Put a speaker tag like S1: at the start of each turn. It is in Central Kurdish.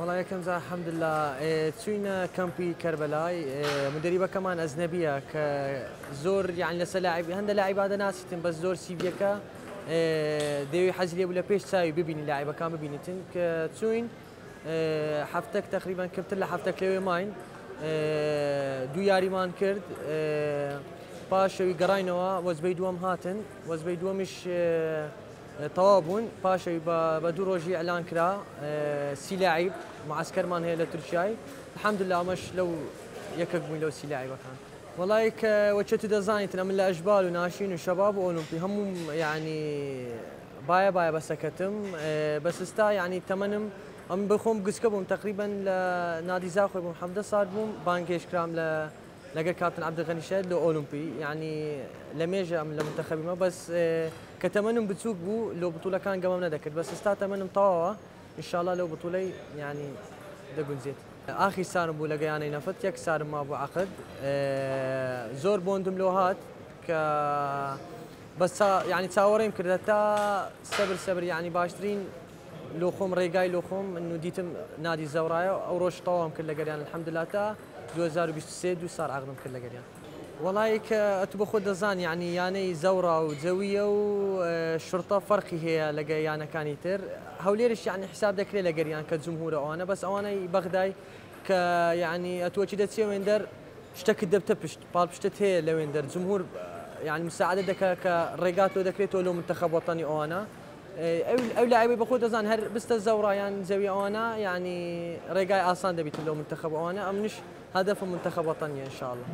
S1: وەڵا یەکەم جار الحمدللە چوینە کەمپی کەربەلای مدەریبەکەمان ئەجنەبیە کە زۆر یان لەسەر لاعب هەندە لاعبا دەناسیتن بەس زۆر سیڤیەکە دەوی حەزی لێ بوو لە پێش چاوی ببینی لاعبەکان ببینیتن کە چوین هەفتەک تقریبا کەمتر لە هەفتەک لەوێ ماین دوو یاریمان کرد پاشەوی گەڕاینەوە وەزبەی دووەم هاتن وەزبەی دووەمیش تەواو بوون پاشەوی بە دوو ڕۆژی ئیعلان کرا 30 لاعیب معسکەرمان هەیە لە تورکیای الحمدلله ئەمەش لەو یەکەک بووین لەو 30 لاعیبەکان. وەڵای کە وەچە تو دەزانیتن ئەمن لە ئەشبال و ناشین و شەباب و ئۆلۆمپی هەموو یعنی بایە بایە بەسەکەتم بەس ئستا یعنی تەمەنم ئەمن بەخۆم گچکە بووم تقریبا لە نادی زاخۆی بووم 17 سال بووم بانگهێشت کرام لە لەگەر کاپتن عەبدولغەنی شەهید لۆ ئۆلۆمپی یعنی لە مێژە ئەمن لە منتەخەبیمە بەس کە تەمەنم بچووک بوو لۆ بتوڵەکان گەمەم نەدەکرد بەس ئستا تەمەنم تەواوە ئینشاڵا لەو بتوڵەی یعنی دەگونجێت. ئاخی سارم بوو لەگە یانەی نەفت یەک سارم مابوو عەقد زۆر بۆندم لۆ هات کە بەس یعنی چاوەڕێم کرد تا سەبر سەبر یعنی باشترین لۆ خۆم ڕێگای لۆ خۆم من و دیتم نادی زەوڕایە ئەو ڕۆژ تەواوم کرد لەگەریان الحمدلله تا 2023 دوو سار عەقدم کرد لەگەریان. وەڵای کە ئەتو بە خۆت دەزان یعنی یانەی زەوڕا و جەویە و شورتە فەرقی هەیە لەگە یانەکانی تر هەولێرش یعنی حساب دەکرێت لەگەریان کە جمهورە ئەوانە بەس ئەوانەی بەغدای کە یعنی ئەتوەچی دەچیە وێندەر شتەکت دەبتە پشت پاڵپشتت هەیە لە وێندەر جمهور یعنی مساعدە دەکا کە ڕێگات لۆ دەکرێتەوە لۆ منتەخەب وەتەنی ئەوانە ئەو لاعبەی بەخۆ دەزان هەر بستە زەوڕا یان زەوی ئەوانە یعنی ڕێگای ئاسان دەبیتن لۆ منتەخەب ئەوانە ئەمنش هەدەفم منتەخەب وەتەنیە ان شاء الله.